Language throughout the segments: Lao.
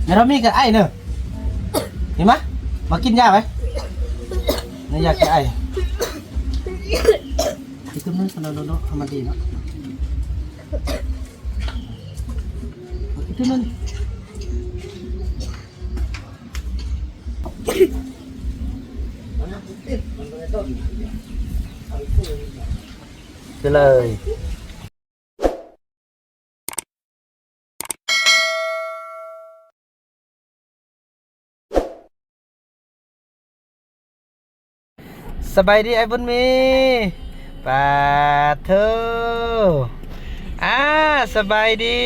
ແມ່ນວ່າມີກະໄອເນີ ເຫັນມະ ມາກິນຢາໄວ້ ໃນຢາແກ້ໄອ ກິນຕື່ມໜຶ່ງຊັ້ນເນາະ ເນາະ ໃຫ້ມັນດີເນາະ ກິນຕື່ມໜຶ່ງ ກິນເລີຍ. ສະບາຍດີອ້າຍບຸນມີ ປາໂທ ອາ ສະບາຍດີ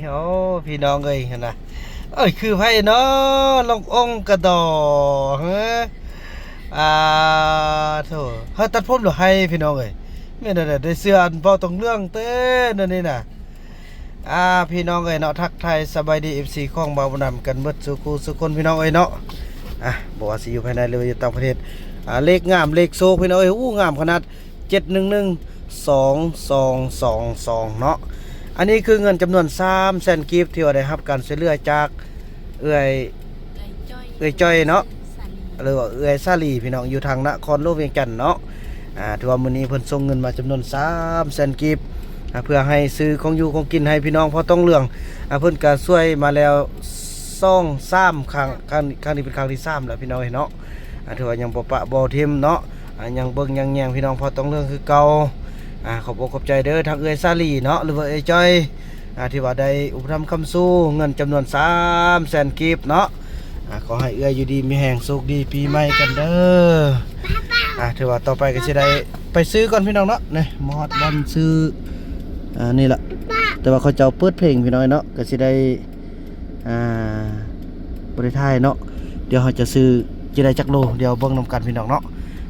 ໂອ້ ພີ່ນ້ອງເອີຍ ຫັ້ນນະ ເອີຍ ຄືໃຜເນາະ ລົງອົງກະດໍ ເຮີ ອາໂທ ເຮົາຕັດຜົມຫຼືໄຮ ພີ່ນ້ອງເອີຍ ແມ່ນແນວໃດ ໄດ້ເສື້ອອັນເບົາຕອງເລື່ອງເຕີ ແນວນີ້ນະ ອາ ພີ່ນ້ອງເອີຍເນາະ ທັກທາຍສະບາຍດີ ເອັຟຊີ ຂອງບ່າວບຸນນຳກັນເບິດສູ່ຄູ່ສູ່ຄົນ ພີ່ນ້ອງເອີຍເນາະ ອາ ບໍ່ວ່າຊິຢູ່ພາຍໃນ ຫຼືວ່າຢູ່ຕ່າງປະເທດ ອາ ເລກງາມ ເລກໂຊກ ພີ່ນ້ອງເອີຍ ໂອ້ ງາມຂະໜາດ ເຈັດໜຶ່ງໜຶ່ງ ສອງສອງສອງສອງ ເນາະ ອັນນີ້ຄືເງິນຈຳນວນສາມແສນກີບ ທີ່ວ່າໄດ້ຮັບການຊ່ວຍເຫຼືອຈາກເອື້ອຍ ເອື້ອຍຈ້ອຍເນາະ ຫຼືວ່າເອື້ອຍສາລີ ພີ່ນ້ອງ ຢູ່ທາງນະຄອນຫຼວງວຽງຈັນເນາະ ອາ ຖືວ່າມື້ນີ້ເພິ່ນສົ່ງເງິນມາຈຳນວນສາມແສນກີບ ອາ ເພື່ອໃຫ້ຊື້ຂອງຢູ່ຂອງກິນໃຫ້ພີ່ນ້ອງເຜົ່າຕອງເຫຼືອງ ອາ ເພິ່ນກະຊ່ວຍມາແລ້ວສອງສາມຄັ້ງ ຄັ້ງ ຄັ້ງນີ້ເປັນຄັ້ງທີສາມແລ້ວ ພີ່ນ້ອງເອີຍເນາະ ອາ ຖືວ່າຍັງບໍ່ປະບໍ່ຖິ້ມເນາະ ອາ ຍັງເບິ່ງຍັງແຍງພີ່ນ້ອງເຜົ່າຕອງເຫຼືອງຄືເກົ່າ ອາ ຂອບອົກຂອບໃຈເດີ ທັງເອື້ອຍສາລີເນາະ ຫຼືວ່າເອື້ອຍຈ້ອຍ ອາ ທີ່ວ່າໄດ້ອຸປະຖຳຄ້ຳຊູ ເງິນຈຳນວນສາມແສນກີບເນາະ ອາ ຂໍໃຫ້ເອື້ອຍຢູ່ດີມີແຮງ ໂຊກດີປີໃໝ່ກັນເດີ ອາ ຖືວ່າຕໍ່ໄປກໍຊິໄດ້ໄປຊື້ກ່ອນ ພີ່ນ້ອງເນາະ ນີ້ມາຮອດບ່ອນຊື້ ອາ ນີ້ລະ ແຕ່ວ່າເຂົາເຈົ້າເປີດເພງ ພີ່ນ້ອງເນາະ ກໍຊິໄດ້ ອ່າ ບໍ່ໄດ້ຖ່າຍເນາະ ດຽວເຮົາຈະຊື້ ຈະໄດ້ຈັກໂລ ດຽວເບິ່ງນຳກັນພີ່ນ້ອງເນາະ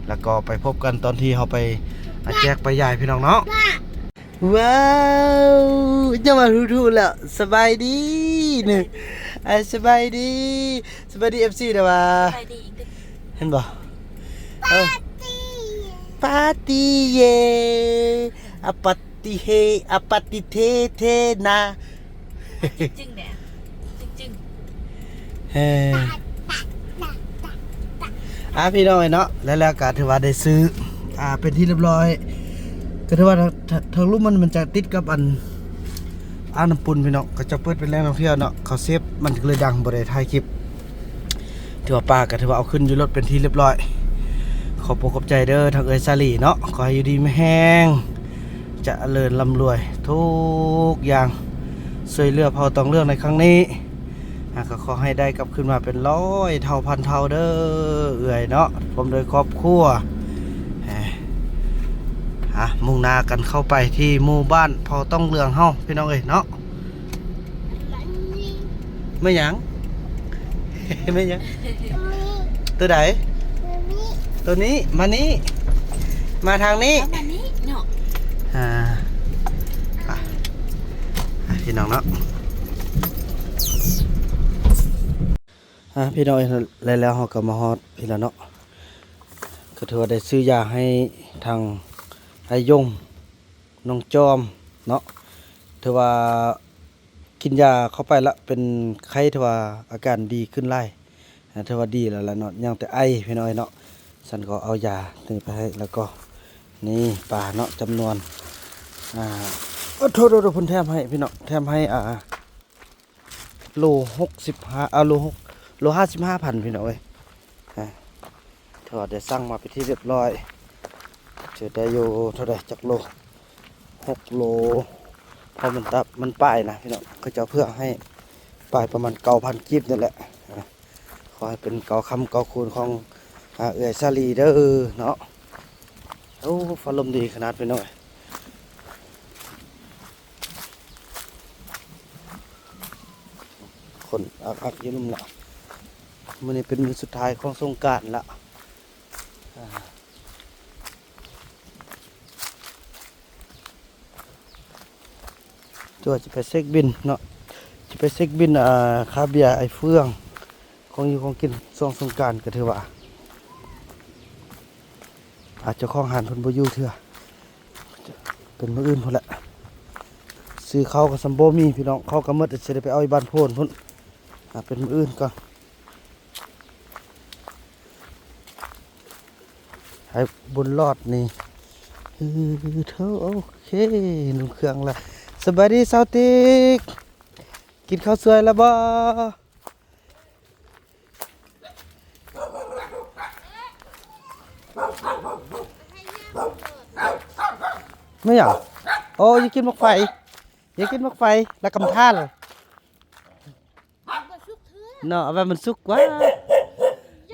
ແລ້ວກໍໄປພົບກັນຕອນທີ່ເຮົາໄປ ອ່າ ແຈກໄປຢາຍພີ່ນ້ອງເນາະ ວ້າວ ຍັງວ່າທຸໆແລ້ວ ສະບາຍດີ ນີ້ ອ້າຍ ສະບາຍດີ ສະບາຍດີ ເອັຟຊີ ເດີວ່າ ສະບາຍດີ ເຫັນບໍ່? ເອີ ປາຕີເຢ ອາປາ ຕິເຮ ອາປາຕິເທເທນາ ຈຶ່ງໆແດ່ ຈຶ່ງໆ ເອີ ອ່າ ພີ່ນ້ອງເອີຍເນາະ ແລ້ວ ແລ້ວກໍຖືວ່າໄດ້ຊື້ ອ່າ ເປັນທີ່ຮຽບຮ້ອຍ ກໍຖືວ່າທາງ ທາງລຸ່ມມັນ ມັນຈະຕິດກັບອັນ ອ່າງນ້ຳປຸ້ນ ພີ່ນ້ອງ ເຂົາເຈົ້າເປີດເປັນແຫຼ່ງທ່ອງທ່ຽວເນາະ ເຂົາເຊບ ມັນກໍເລີຍດັງ ບໍ່ໄດ້ຖ່າຍຄລິບ ຖືວ່າປາກໍຖືວ່າເອົາຂຶ້ນຢູ່ລົດເປັນທີ່ຮຽບຮ້ອຍ ຂອບອົກຂອບໃຈເດີ ທາງເອື້ອຍສາລີເນາະ ຂໍໃຫ້ຢູ່ດີມີແຮງ ຈະເລີນລ່ຳລວຍທຸກຢ່າງ ຊ່ວຍເຫຼືອເຜົ່າຕອງເຫຼືອງໃນຄັ້ງນີ້ ອ່າ ກໍຂໍໃຫ້ໄດ້ກັບຄືນມາເປັນຮ້ອຍເທົ່າພັນເທົ່າເດີ ເອື້ອຍເນາະ ພ້ອມດ້ວຍຄອບຄົວ ອ່າ ອ່າ ມຸ່ງໜ້າກັນເຂົ້າໄປທີ່ໝູ່ບ້ານເຜົ່າຕອງເຫຼືອງເຮົາ ພີ່ນ້ອງເອີຍເນາະ. ແມ່ນຫຍັງ? ແມ່ນຫຍັງ? ໂຕໃດ? ໂຕນີ້ ມານີ້ ມາທາງນີ້ ມານີ້ເນາະ ອ່າ ໄປ ໄປ ພີ່ນ້ອງເນາະ ອ່າ ພີ່ນ້ອງເອີຍ ແລ້ວ ແລ້ວເຮົາກໍມາຮອດພີ້ແລ້ວເນາະ ກໍຖືວ່າໄດ້ຊື້ຢາໃຫ້ທາງອ້າຍຍົງ ນ້ອງຈອມເນາະ ຖືວ່າ ກິນຢາເຂົ້າໄປລະເປັນໄຂ້ ຖືວ່າອາການດີຂຶ້ນຫຼາຍ ຖືວ່າດີແລ້ວລະເນາະ ຍັງແຕ່ໄອພີ່ນ້ອງເອີຍເນາະ ຊັ້ນກໍເອົາຢານີ້ໄປໃຫ້ ແລ້ວກໍນີ້ປາເນາະ ຈຳນວນ ອ່າ ໂອ້ ໂທດໆ ເພິ່ນແຖມໃຫ້ພີ່ນ້ອງ ແຖມໃຫ້ ອ່າ ໂລຫົກສິບຫ້າ ອ່າ ໂລຫົກ ໂລຫ້າສິບຫ້າພັນພີ່ນ້ອງເອີຍ ອ່າ ຖືວ່າໄດ້ສັ່ງມາເປັນທີ່ຮຽບຮ້ອຍ ຈະໄດ້ຢູ່ເທົ່າໃດ ຈັກໂລ ຫົກໂລ ເພາະມັນຕັບ ມັນປາຍນະພີ່ນ້ອງ ເຂົາເຈົ້າເຜືອໃຫ້ປາຍປະມານເກົ້າພັນກີບນີ້ແຫຼະ ອ່າ ຂໍໃຫ້ເປັນເກົ້າຄຳເກົ້າຄູນຂອງ ອ່າ ເອື້ອຍສາລີເດີເນາະ ໂອ້ ຟ້າລົມດີຂະໜາດພີ່ນ້ອງ ຄົນອັກໆຢູ່ລຸ່ມລະ ມື້ນີ້ເປັນມື້ສຸດທ້າຍຂອງສົງການລະ ອ່າ ຕົວະຈະໄປເຊັກບິນເນາະ ຈະໄປເຊັກບິນ ອ່າ ຄ່າເບຍອ້າຍເຟືອງ ຂອງຢູ່ຂອງກິນຊ່ວງສົງການ ກໍຖືວ່າ ອາດເຈົ້າຂອງຮ້ານເພິ່ນບໍ່ຢູ່ເທື່ອ ເປັນມື້ອື່ນພຸ້ນແຫຼະ ຊື້ເຂົ້າກໍສ່ຳບໍ່ມີພີ່ນ້ອງ ເຂົ້າກໍໝົດ ຊິໄດ້ໄປເອົາຢູ່ບ້ານໂພນພຸ້ນ ເປັນມື້ອື່ນກ່ອນ. ໃຫ້ບຸນລອດນີ້. ເອີ ໂທ ໂອເຄ ນຸ່ງເຄື່ອງລະ. ສະບາຍດີສາວຕິກ ກິນເຂົ້າສວຍລະບໍ່? ແມ່ນຫຍັງ? ໂອ້ ຢາກກິນໝາກໄຟ ຢາກກິນໝາກໄຟ ລະກຳທານ. ເນາະ ເອົາໄວ້ມັນສຸກກວ່າ.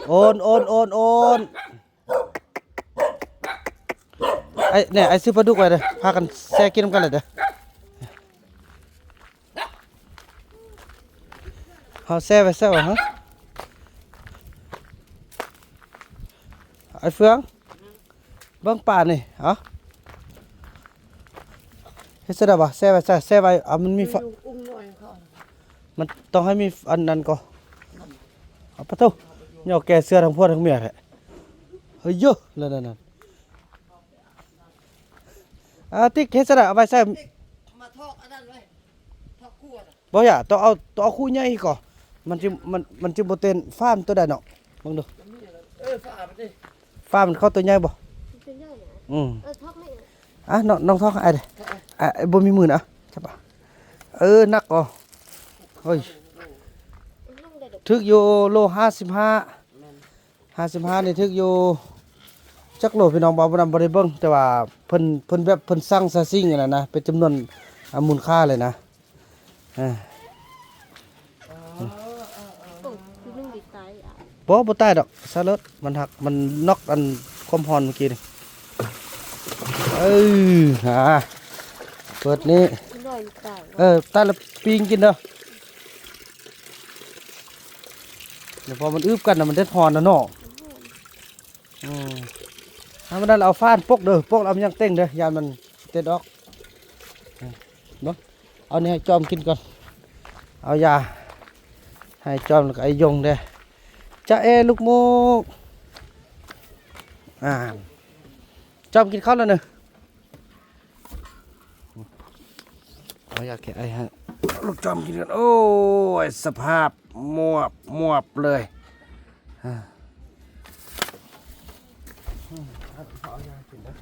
ໂອນ ໂອນ ໂອນ ໂອນ. ໄອ້ ແນ່ ໄອ້ຊື້ປາດຸກໄວ້ເດີ້ ພາກັນແຊ່ກິນນຳກັນເລີຍເດີ້. ເຮົາແຊ່ໄວ້ ແຊ່ໄວ້ ຮະ ໄອ້ເຟືອງ. ເບິ່ງປານີ້ ເອົາ ເຮັດຈັ່ງໃດວະ? ແຊ່ໄວ້ ແຊ່ ແຊ່ໄວ້ ເອົາ ມັນມີ ມັນຕ້ອງໃຫ້ມີອັນນັ້ນກໍ ເອົາປະໂທ້ ຍໍແກ່ເສື້ອທັງຜົວທັງເມຍແທ້. ເຮີ້ຍ ເອີ ນັ້ນໆ ອ່າ ຕິກ ເຮັດຊັ້ນນະ ເອົາໄປໃສ່ ມາຖອກອັນນັ້ນໄວ້ ຖອກຄົວນະ. ບໍ່ຢາ ຕ້ອງເອົາ ຕ້ອງເອົາຄູໃຫຍ່ກ່ອນ ມັນຈຶ່ງ ມັນ ມັນຈຶ່ງບໍ່ເຕັ້ນ. ຝາມັນໂຕໃດເນາະ? ເບິ່ງດູ ເອີ ຝາມັນເດ້ ຝາມັນເຂົ້າໂຕໃຫຍ່ບໍ່? ໂຕໃຫຍ່ນະ. ອືມ ເອີ ຖອກແມ່. ອ່ະ ນ້ອງ ນ້ອງຖອກໃຫ້ອ້າຍເດ້. ເອີ ອ້າຍບໍ່ມີມືນະ ຈັບເອົາ. ເອີ ໜັກບໍ່? ເຮີ້ຍ ຖືກຢູ່ ໂລຫ້າສິບຫ້າ ແມ່ນ ຫ້າສິບຫ້ານີ້ຖືກຢູ່ ຈັກໂລພີ່ນ້ອງ ບໍ່ ບໍ່ນຳ ບໍ່ໄດ້ເບິ່ງ ແຕ່ວ່າເພິ່ນ ເພິ່ນແບບເພິ່ນສັ່ງຊາຊິງອັນນັ້ນນະ ເປັນຈຳນວນ ອາ ມູນຄ່າເລີຍນະ. ເອີ ໂອ້ຍ ຄືໜຶ່ງໄດ້ຕາຍອ່ະ. ບໍ່ ບໍ່ຕາຍດອກ ຊະເລີດ ມັນຫັກ ມັນນັອກອັນຄວາມຮ້ອນເມື່ອກີ້ນີ້. ເອີ ຫາ ເປີດນີ້ ເອີ ຕາຍລະປີ້ງກິນເດີ້. ແລ້ວພໍມັນອຶບກັນນະ ມັນເດັດຮ້ອນນະເນາະ. ອືມ ທຳມະດາເຮົາເອົາຝາປົກເດີ້ ປົກແລ້ວເອົາຫຍັງເຕັງເດີ້ ຢ້ານມັນເຕັດອອກ. ເບິ່ງ ເອົານີ້ໃຫ້ຈອມກິນກ່ອນ ເອົາຢາໃຫ້ຈອມ ແລ້ວກໍໄອ້ຍົງເດ້. ຈາເອ ລູກໝູກ ອ່າ ຈອມກິນເຂົ້າແລ້ວເນີ. ເອົາຢາແກ້ໄອໃຫ້ລູກຈອມກິນກ່ອນ. ໂອ້ຍ ສະພາບມວບມວບເລີຍ. ເອົາຢາກິນເດີ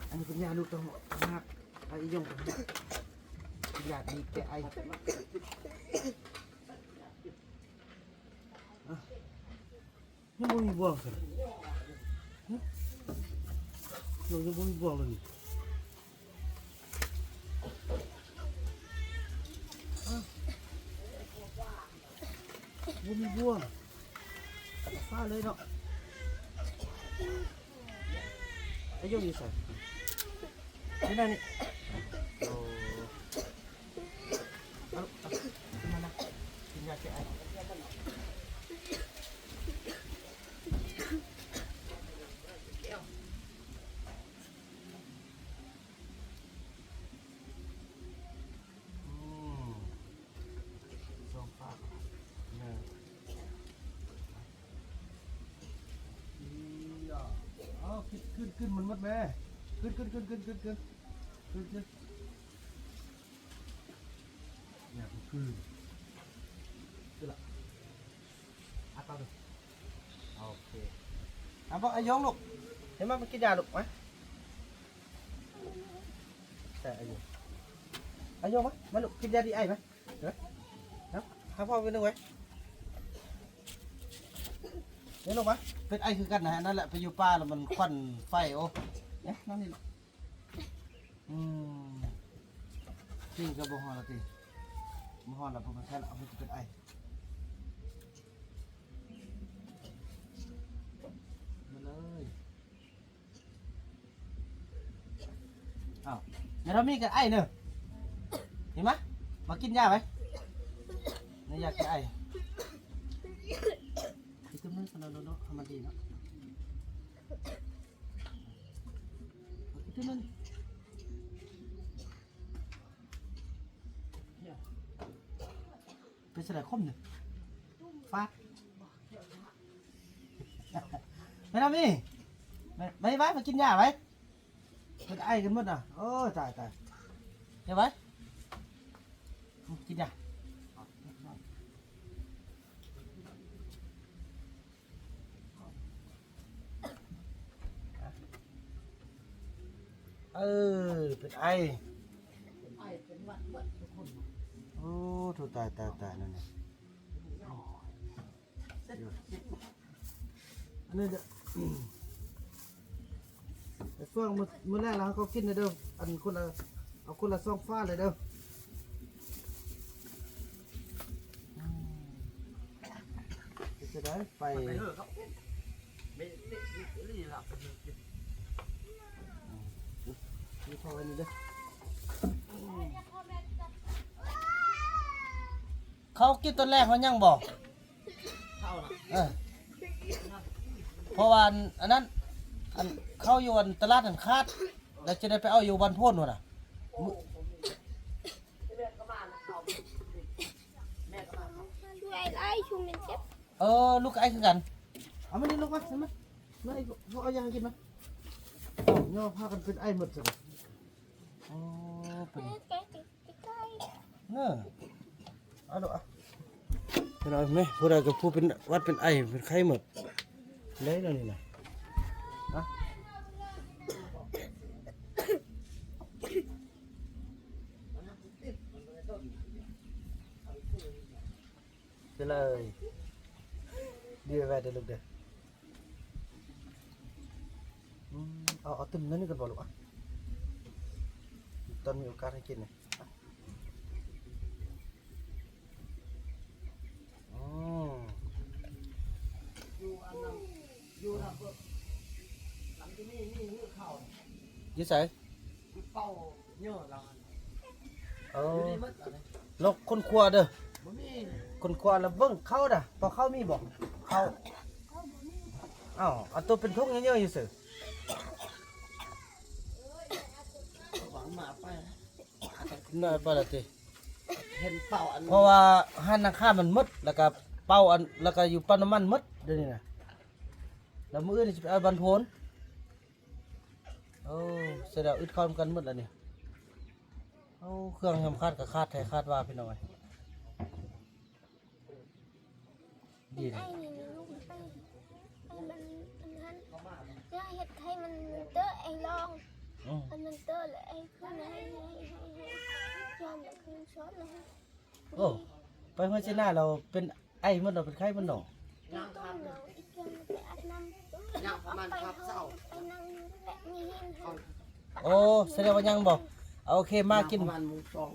ອັນນີ້ເປັນຢາລູກຕ້ອງຫາກ ໄອຍົງ ຢາດີແກ້ໄອ. ຍັງບໍ່ມີບ່ວງຊັ້ນ ຫຶ ນ້ອງຍັງບໍ່ມີບ່ວງເລີຍນີ້. ບໍ່ມີບ່ວງ ຟາເລີຍເນາະ. ໄອຍົງຢູ່ໃສ? ຢູ່ໃນນີ້. ໂອ້ ເອົາລູກ ເອົາ ຂຶ້ນມານະ ກິນຢາແກ້ໄອ. ອືມ ສອງຝາກເດີ. ເອົາ ຂຶ້ນ ຂຶ້ນ ຂຶ້ນມັນໝົດແມ້. ຂຶ້ນ ຂຶ້ນ ຂຶ້ນ ຂຶ້ນ ຂຶ້ນ ຂຶ້ນ ຂຶ້ນ ຂຶ້ນ. ຢ່າຄື ຄືລະ ອາ ເອົາເດີ. ໂອເຄ ອາ ບອກອາຍົງລູກ ເຫັນມາ ມາກິນຢາລູກ ມາ. ໃສ່ອາຍຸ ອາຍຸມາ ມາລູກ ກິນຢາດີໄອມາ. ເອີ ເອົາ ຫາພໍ່ໄປໜຶ່ງໄວ້ ເດີລູກມາ. ເປັນໄອຄືກັນນະ ນັ້ນແຫຼະ ໄປຢູ່ປ່າແລ້ວມັນຄວັນໄຟ. ໂອ້ ເອີ ນອນນີ້ລູກ. ອືມ ກິນກໍບໍ່ຮ້ອນລະຕິ ບໍ່ຮ້ອນລະ ບໍ່ເປັນໄຂ້ລະ ເອົາໄປເປັນໄອ ມາເລີຍ. ອ້າວ ແມ່ທອມມີກັນໄອເນີ ເຫັນມະ ມາກິນຢາໄວ້ ນີ້ຢາແກ້ໄອ ກິນຕື່ມໜຶ່ງ ເນາະ ເນາະ ໃຫ້ມັນດີເນາະ ກິນຕື່ມໜຶ່ງ. ເປັນຈັ່ງໃດ ຂົມນີ້ ຟາດ ແມ່ນມີ. ໄປ ໄປ ໄປ ໄປກິນຢາໄປ ເພິ່ນໄອກັນໝົດນະ. ໂອ້ຍ ຕາຍ ຕາຍ ເຮັດໄປ ກິນຢາ. ເອີ ເປັນໄອ ເປັນໄອ ເປັນຫວັດເບິດທຸກຄົນ. ໂອ້ ໂທ ຕາຍ ຕາຍ ຕາຍ ນັ້ນນະ. ອັນນີ້ເດີ ຊ່ວງມື້ ມື້ແລກລະເຮົາກໍກິນເດີ ອັນຄົນລະ ເອົາຄົນລະສອງຝາເລີຍເດີ. ອືມ ເປັນຈັ່ງໃດ ໄປ ໄປເຮີເຂົາກິນ ມີ ມີ ມີລີລາບເຂົາກິນ. ເຂົາກິນຕອນແລກເຮົາຍັງບໍ່? ເອີ ເພາະວ່າອັນ ອັນນັ້ນ ອັນ ເຂົ້າຢູ່ອັນຕະຫຼາດນັ້ນຂາດ ແລ້ວຈະໄດ້ໄປເອົາຢູ່ບ້ານໂພນພຸ້ນນະ. ເອີ ລູກໄອຄືກັນ. ເອົາມານີ້ລູກມາ ມາ ມາ ເອົາຢາໃຫ້ກິນມາ. ເອົາ ຍໍພາກັນເປັນໄອໝົດຊັ້ນ. ອໍ ເປັນ ເອີ ເອົາລູກ ເອົາ ເອົາແມ່ ຜູ້ໃດກໍຜູ້ເປັນຫວັດເປັນໄອເປັນໄຂ້ໝົດເລີຍແລ້ວນີ້ນະ. ຮະ ເລີຍ ດີແວດເດີລູກເດີ. ອືມ ເອົາ ເອົາຕື່ມນັ້ນນີ້ກ່ອນບໍ່ລູກ ອະ ຕອນມີໂອກາດໃຫ້ກິນນີ້. ອືມ ຢູ່ອັນນັ້ນ ຢູ່ນຳ ນຳທີ່ນີ້ ນີ້ຄືເຂົາ ຢູ່ໃສ? ຢູ່ເປົ່າເຍອລາວຫັ້ນ. ເອີ ຢູ່ນີ້ໝົດລະນີ້ ລອງຄົ້ນຄວ້າເດີ ບໍ່ມີ ຄົ້ນຄວ້າລະເບິ່ງເຂົ້ານະ ພໍເຂົ້າມີບໍ່? ເຂົ້າ ເອົ້າ ອັນໂຕເປັນຖົງເຍອໆຢູ່ໃສ? ຫວາງມາໄປ ໄດ້ໄປລະຕິ ເຫັນເປົ່າອັນ ເພາະວ່າຮ້ານນາງຄາມັນໝົດ ແລ້ວກະເປົ່າອັນ ແລ້ວກະຢູ່ປ້ຳນ້ຳມັນໝົດດຽວນີ້ນະ ແລ້ວມື້ອື່ນຊິໄປເອົາບ້ານໂພນ. ໂອ້ ສະແດງອຶດເຂົ້ານຳກັນໝົດລະນີ້. ໂອ້ ເຄື່ອງຫາມຂາດກະຂາດແທ້ຂາດວ່າ ພີ່ນ້ອງເອີຍ. ດີ ໄອ້ນີ້ລູກໄປ ໄອ້ມັນ ອັນນັ້ນ ຢ່າເຮັດໄຂ່ມັນເຕີ ໄອ້ລອງ ອືມ ໄອ້ມັນເຕີ ແລ້ວໄອ້ຄືນ ໄອ້ ໄອ້ ໄອ້ ໄອ້ ຍອມແລ້ວຄືນຊອນແລ້ວ. ໂອ້ ໄປເຮືອນເຈນາແລ້ວເປັນໄອໝົດເນາະ ເປັນໄຂ້ໝົດເນາະ. ໂອ້ ສະແດງວ່າຍັງບໍ່? ໂອເຄ ມາກິນ ປະມານໂມງສອງ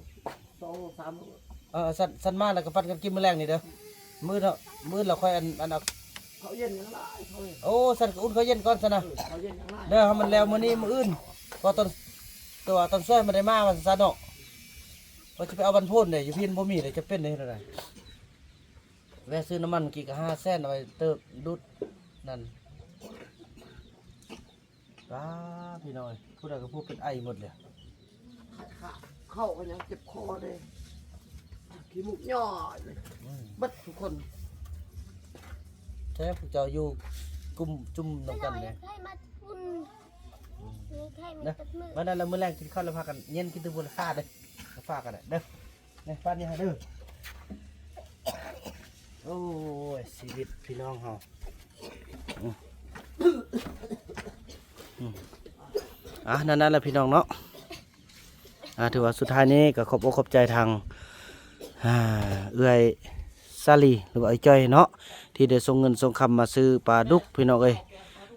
ສອງສາມໂມງ. ເອີ ຊັ້ນ ຊັ້ນມາແລ້ວກໍປັນກັນກິນມື້ແລງນີ້ເດີ. ມື້ເນາະ ມື້ລະຄ່ອຍອັນ ອັນເອົາ ເຂົ້າເຢັນຍັງຫຼາຍ ເຂົ້າເຢັນ. ໂອ້ ຊັ້ນກໍອຸ່ນເຂົ້າເຢັນກ່ອນຊັ້ນນະ ເອີ ເຂົ້າເຢັນຍັງຫຼາຍ ເດີ. ເຮົາມັນແລ້ວມື້ນີ້ມື້ອື່ນ ເພາະຕອນ ແຕ່ວ່າຕອນຊ່ວຍມັນໄດ້ມາວ່າຊັ້ນເນາະ. ວ່າຈະໄປເອົາບັນໂພນເດ້ ຢູ່ພີ້ບໍ່ມີເດ້ ຈະເປັນເຮັດແນວໃດ? ແວ່ຊື້ນ້ຳມັນກີ້ກໍຫ້າແສນ ເອົາໄວ້ເຕີມດູດນັ້ນ. ປ້າ ພີ່ນ້ອງເອີຍ ຜູ້ໃດກໍຜູ້ເປັນໄອໝົດເລີຍ. ຂາດ ຂາດ ເຂົ້າກໍຍັງເຈັບຄໍເດ້ ຂີ້ມູກຍ້ອຍເລີຍ. ອືມ ເບິດທຸກຄົນ. ແທ້ ພວກເຈົ້າຢູ່ກຸ່ມຈຸ່ມນຳກັນເດ້. ໄຂ່ມາແຕ່ພຸ້ນ ອືມ ໄຂ່ມາແຕ່ມື້ ມື້ນັ້ນລະ ມື້ແລງກິນເຂົ້າລະພາກັນເຢັນກິນແຕ່ພຸ້ນລະ ຊາເດ້ ຝາກກັນເດີ. ນີ້ ປານນີ້ໃຫ້ເດີ. ໂອ້ຍ ຊີວິດພີ່ນ້ອງເຮົາ. ອືມ ອືມ ອ່ະ ນັ້ນ ນັ້ນແຫຼະພີ່ນ້ອງເນາະ. ອ່າ ຖືວ່າສຸດທ້າຍນີ້ກໍຂອບອົກຂອບໃຈທາງ ອ່າ ເອື້ອຍສາລີ ຫຼືວ່າອ້າຍຈ້ອຍເນາະ ທີ່ໄດ້ສົ່ງເງິນສົ່ງຄຳມາຊື້ປາດຸກ ພີ່ນ້ອງເອີຍ.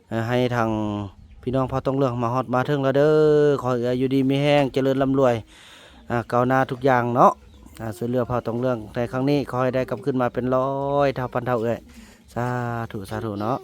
ເອີ ໃຫ້ທາງພີ່ນ້ອງເຜົ່າຕອງເຫຼືອງມາຮອດມາເຖິງແລ້ວເດີ. ຂໍໃຫ້ເອື້ອຍຢູ່ດີມີແຮງ ຈະເລີນລ່ຳລວຍ ອ່າ ກ້າວໜ້າທຸກຢ່າງເນາະ. ອ່າ ຊ່ວຍເຫຼືອເຜົ່າຕອງເຫຼືອງໃນຄັ້ງນີ້ ຂໍໃຫ້ໄດ້ກັບຄືນມາເປັນຮ້ອຍເທົ່າພັນເທົ່າເອື້ອຍ. ສາທຸ ສາທຸເນາະ.